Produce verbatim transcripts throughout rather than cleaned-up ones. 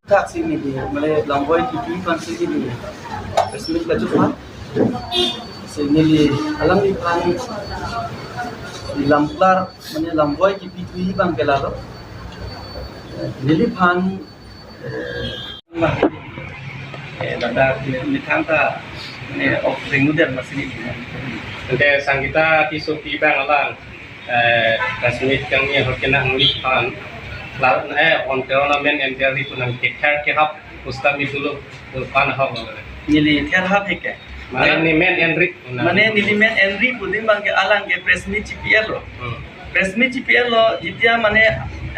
Thaksi neli, mane lamvoi kipi aphansi neli press meet kachephan. Si neli alangliphan, neli lamklar, mane lamvoi kipi thuji abang ke lalo. Neliphan, eh, eh, dada, methang ta, mane, off ring uder masini. Ante Sangita Tissopi abang alang, eh, press meet kangni ahut ke nangliphan, la, eh, Onteron amen N D R D pu nangkether kehap pusitame dolo, pu aphan ahok lo. Neli therhap heke. Mane, alang ne men enrik. Mane neli men enrik pu adim abang ke alang ke press meet chipi-etlo. Hmm. Press meet chipi-etlo, jitiya mane,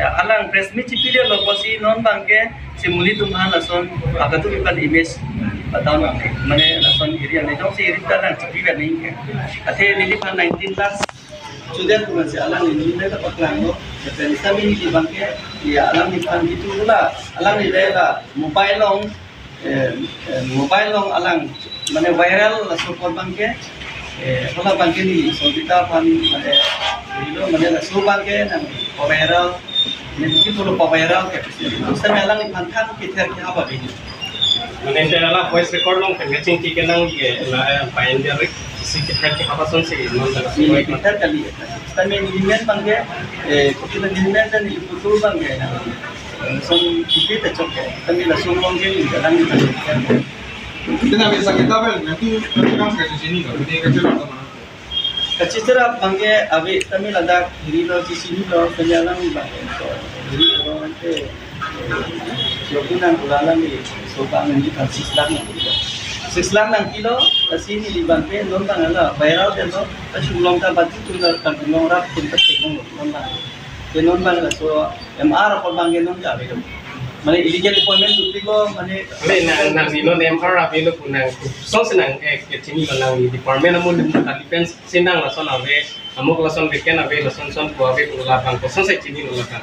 eh, alang press meet chipi-etlo pusi non abang ke si monit atum aphan lason, akatu kipan image patang abang ke. Mane lason iri ane jongsi iri ta alang chipi-et nangji ke. Athe neliphan nineteen lakh student pu aphansi alang neli le ta paklanglo. Lapen sitame neli abang ke, ya, alangliphan itu la, alang neli la mobile along, eh, eh, mobile along alang, mane viral laso apot abang ke, eh, hala abang ke neli Sangita aphan, mane, ilo, mane laso abang ke nangpaviral, neli pulo paviral ke. Sitame alangliphan than kether kehap abang ke. Mane ante la voice record along pen kachingki kenang ke la, eh, pa N D R D si kether kehap asonsi non ta. Neli kether kali. Sitame neli men abang ke, eh, kopi neli men dan neli putu abang ke. Lason kipi ta chok ke. Sitame lason along ke neli kadang neli. Ante nave Sangita pen nanti nanti kan kachechini ka, nanti kachechini ka mana? Kachecherap abang ke ave, sitame ladak hirilo, chechinilo, sitame alang abang ke. Hiri lo ante, eh, yo kunang kula alang ni, so abang ni kan six lakh nangpilo. Six lakh nangpilo, lasi neli abang ke non abang la viral detlo, lasi along ta baju tun kan along rap tun ta tekong non abang. Ke non abang laso M R apor abang ke non ke ave. Mane illegal appointment tu piko, mane. Mane nang, nang ni non M R avelo pu nang. Sose nang, eh, kachini lo nang ni department amun ta depends si nang lason ave. Amuk lason vacant ave, lason son pu ave pu labang. Kosonsi chinilo labang?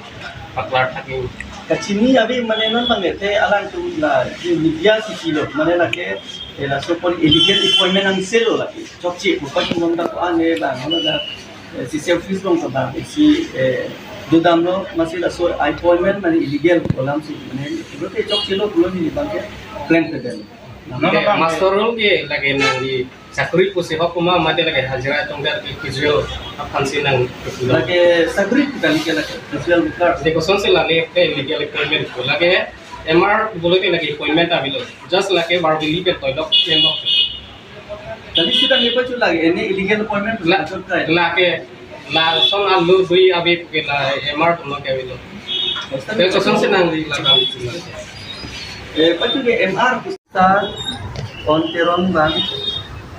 Paklar thak ni. Kachini ave mane non abang ke te alangtum la, media si pilo. Mane lake, eh, laso apot illegal appointment angselo lake. Chokche pu pachunong ta ko ane abang, ano da, eh, si selfish long sa abang, si, eh, dodamlo, masi laso appointment mane illegal pu alam si, mane, itu ke chokchelo pulo neli abang ke claim ke den. Nang Oke, abang master roll ke lake nang di sakuri pusi hok kuma mate lake hajira tongkar ke casual aphansi nang. Lake sakuri pu kali ke lake casual worker. Jadi kosonsi lale ke illegal appointment pu lake M R pulo ke lake appointment avelo. Just lake verbally pen toilok pen lok. Tadi sudah ngepa chu lagi, ini illegal appointment. La, betul, kan? Lake, lason alu dui ave pu ke la M R pu lok avelo. Terus Tapi kosonsi nang di labang. Eh, pachu ke M R pusat Onteron abang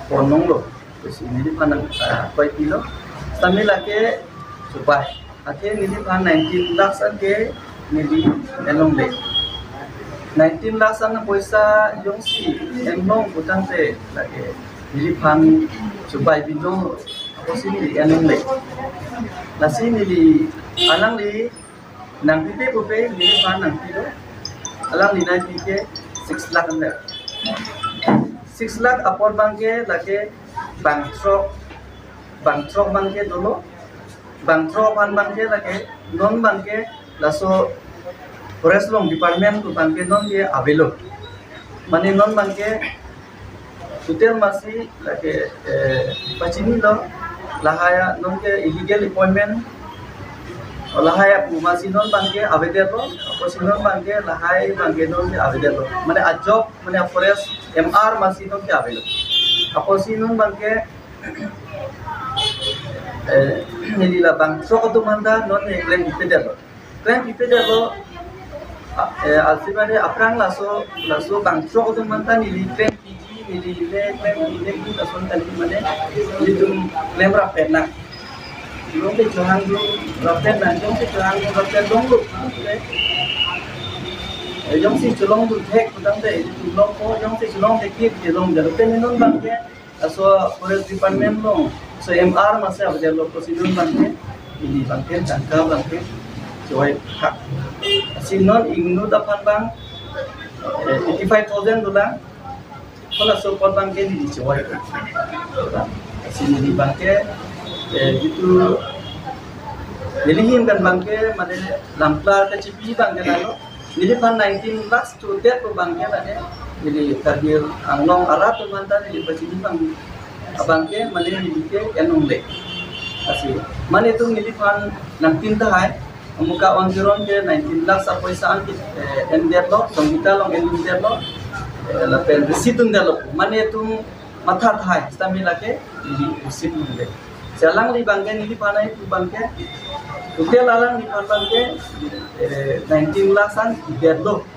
ponlonglo. Terus neliphan nang, ah, koi pilo. Sitame lake chubai. Athe neliphan nineteen lakhs an ke neli enlongle. Nineteen lakhs an poisa jongsi enlong putangte lake neliphan chubai binong apotsi neli enlongle. Lasi neli alangli nangpipe pupe neliphan nangpilo. Alangli nangpi ke six lakh an le. Six lakh apor abang ke lake bangthrok, bangthrok abang ke dolo. Bangthrok aphan abang ke lake non abang ke laso forest along department pu abang ke non ke avelo. Mane non abang ke total masi lake, eh, pachinilo, lahai non ke illegal appointment, lahai pu masi non abang ke avedetlo, apotsi non abang ke lahai abang ke non ke avedetlo. Mane a-job, mane a-forest M R masi non ke avelo. Apotsi non abang ke, eh, neli la bangthrok atum aphanta non ne claim pipedetlo. Claim pipedetlo, a-, eh, alsi mane aphrang laso, laso bangthrok atum aphanta neli claim piji, neli le claim piji, neli lason kali mane, nelitum claim rappet nang. Jongsi chohangdun rappet nang, jongsi chohangdun rappet longlo. Eh, jongsi cholongdun thek putangte, nelitum longpo, jongsi cholong thekthip ke long jalo. Te non abang ke, laso forest department along, laso M R masi avedetlo pusi non abang ke, neli abang ke tangka abang ke choi khak. Lasi non ingnut aphan abang, eh, eighty five thousand dolang. Halaso apot abang ke neli choi khak. Lasi neli abang ke, eh, itu neli ahin kan abang ke, mane lamklar kachipi abang ke lalo. Neliphan nineteen lakhs to det pu abangke lake, neli Karbi Anglong arat atum aphanta neli pachini abang, abangke mane neli ke en longle. Lasi mane itum neliphan nangtin tahai, amuka on zero ke nineteen lakhs apoisa an, eh, endetlo, Songita along endetlo, eh, lapen receipt dundetlo. Mane itum matha tahai, sitame lake neli receipt longle. Si alangli abangke, neliphan ai pu abangke, total alangliphan abangke, eh, nineteen lakhs an detlo.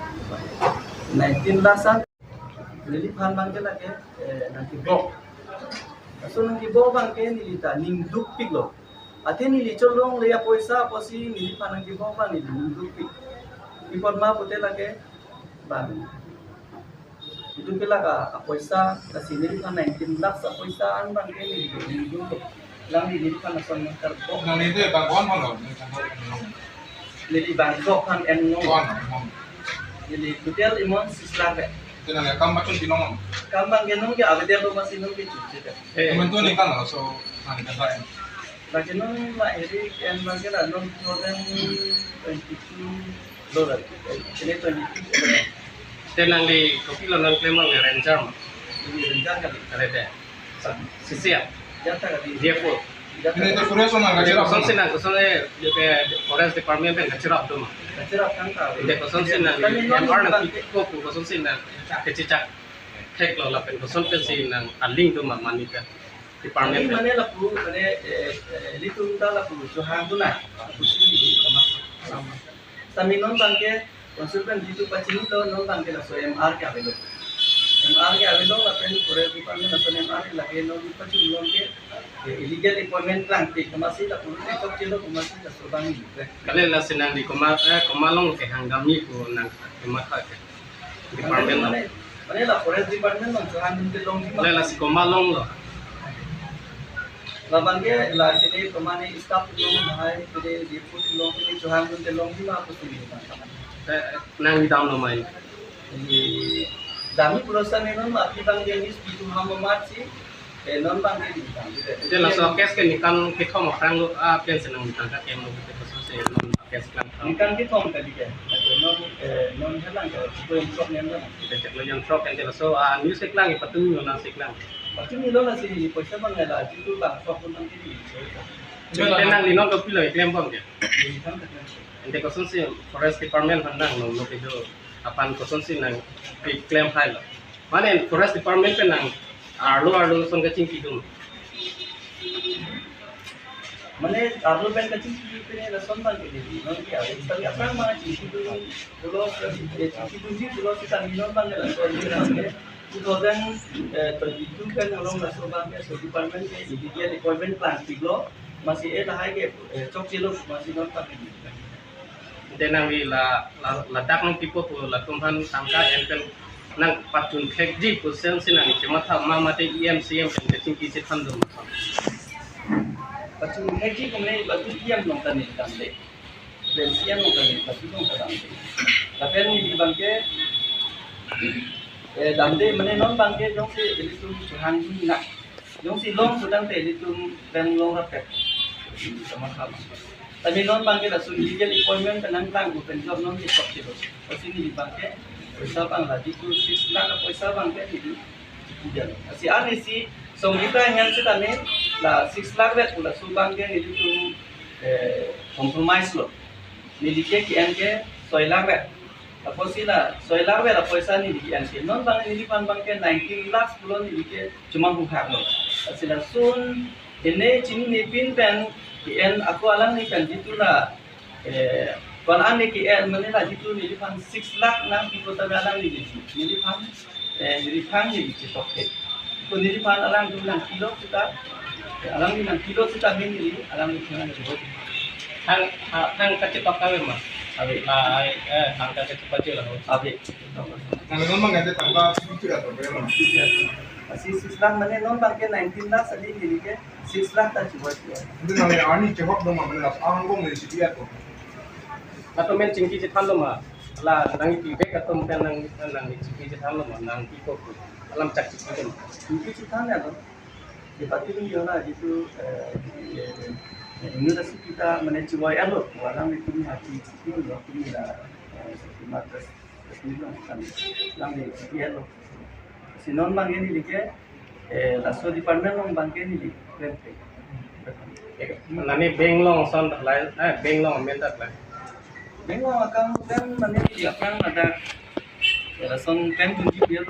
Nineteen lakhs an neliphan abangke lake, eh, nangkebok. Laso nangkebok abangke neli ta ning dukpiklo. Athe neli cholongle apoisa apotsi neliphan nangkebok abang neli ning dukpik. Pi apot ma pute lake bang, itum ke lake apoisa, lasi neliphan nineteen lakhs apoisa an abangke neli ning duklo. Alangli neliphan ason nangkarbok. Nang neli bang ko-an holo, neli bang ko-an holo. Neli bang ko-an en non. Ko-an holo. Neli total amount six lakh ke. Ante nang kam machun binong. Kam abangke non ke avedet lo, masi non ke chuche ke. Eh, amen tu ningkan lo, so nang kan lain. Lake non la eri en abangke la non two thousand twenty-two lo la. Ini twenty-two. Ante nangli kopilo nangklem abang, ranger ma? Ini ranger kali. Are de. Sisi ya? Jata kali. Dia po. Jata. Ini itu forest nang kachirap. Kosonsi nang, kosonsi, eh, forest department pen kachirap do ma? Kachirap kan ta. Ante kosonsi nang, kami non M R nang bang piko pu kosonsi nang kachechak theklo lapen koson pensi nang aling do ma mane ke department. Mane lapu, mane, eh, eh, ilitum ta lapu chohang tu na, lapu si di sama, sama. Sami non abangke, konsul pen jitu pachinilo, non abangke laso M R ke avelo. M R ke avelo, lapen forest department laso M R ke lake non pachinilo ke, eh, illegal appointment klangpik, komatsi lapu ke chokchelo, komatsi laso abang ni. Kali lasi nangli komat, eh, komat along kehang damji pu nang komat ke. Department lo. Mane, mane la forest department lo, chohang dunte longji ma. La, lasi komat along lo? La abangke la kene komat ne staff lo, hai kene deputy lo, kene chohang dunte longji ma, apa sih? Eh, nangli damlo ma? Ini damji pulo sitame non ma, aphi abangke ini speed to ham amat si, eh, non abangke ini dam. Ante laso case ke ningkan kethom aphrang lo, ah, pensi nangli tangka kem lo, kosonsi non case klang. Ningkan kethom kali ke. Non, eh, non helang ke, chiklo jongthrok nen lang. Ante chiklo jongthrok ante laso, ah, news keklang, ipatu nona si klang. Patu nilo lasi poisa abang la, jitu bang sok pun nanti di. Ante nangli non kopilo keklem bom ke? Ini kan kata. Ante kosonsi forest department aphan nang non lo kedo aphan kosonsi nangkeklem hai lo? Mane forest department pen nang arlo arlo ason kachingki dun. Mane arlo pen kachingki pen lason abangke di, non ke, ah, tadi apa nama chingki dun, pulo, eh, chingki dunji pulo sitame non abangke lason di, two thousand twenty-two pen along laso abangke so department ke illegal appointment klangpiklo, masi eh lahai ke, eh, chokchelo, masi non abangke. Ante nangli la, la, ladak nangpipo pu latum aphan tangka en pen nangpachun thekji pu sensi nang chematha ma mate E M C M pen kachingki chethan dun ma? Pachun thekji pu mane latum E M along ta neli damde. Pen C M along ta neli pachun along ta damde. Lapen neli abangke, eh, damde mane non abangke jongsi ilitum chohang dun na. Jongsi long putangte ilitum pen long rapet. Sama-sama. Tapi non abangke laso illegal appointment pen nangklang pu pen job non ke chokchelo. Lasi neli abangke poisa abang la jitu six lakh poisa abangke neli chipujan. Lasi arnisi Songita ahin sitame la six lakh vet pu laso abangke nelitum, eh, compromise lo. Neli ke ke-en ke soi lakh vet. Apotsi la soi lakh vet apoisa neli ke-en ke. Non abang neliphan abangke nineteen lakhs pulo neli ke chomang huhak lo. Lasi lason ene chinine pin pen ke-en ako alangli pen jitu la, eh, ko-an ne ke-en mane la jitu neliphan six lakh nangpi ko ta alangli neli, neliphan, eh, neliphan neli chetok ke. Ko neliphan alangli nangpilo sita, eh, alangli nangpilo sita min neli, alangli nangpilo. Thang, ah, thang kachetok kave ma? Ave. Ah, ai, eh, thang kachetok pajir lo. Ave. Nang non abangke tangka six lakh ya, to, ya, no? Lasi six lakh mane non abangke nineteen lakh sali neli ke six lakh ta chiwai chiwai. Ante nang arni chehok doma mane las angbong neli chipi ya, to. Latum pen chingki chethan lo ma? La nangpi bek atum pen nang, nangchingki chethan lo ma? Nangpi ko pu alam chak chingki lo ma? Chingki chethan ya, to. Di pati ni yona jitu, eh, eh, ini rasi kita mane chiwai alo, walang itu ni hati itu lo, ini la, Press, press meet along kami, lang di G P L lo. Si non abangke neli ke, eh, laso department along abangke neli klemkle. Mane bank along ason ta klem, eh, bank along amen ta klem. Bank along akam klem mane neli aphrang ada, eh, lason klem twenty year.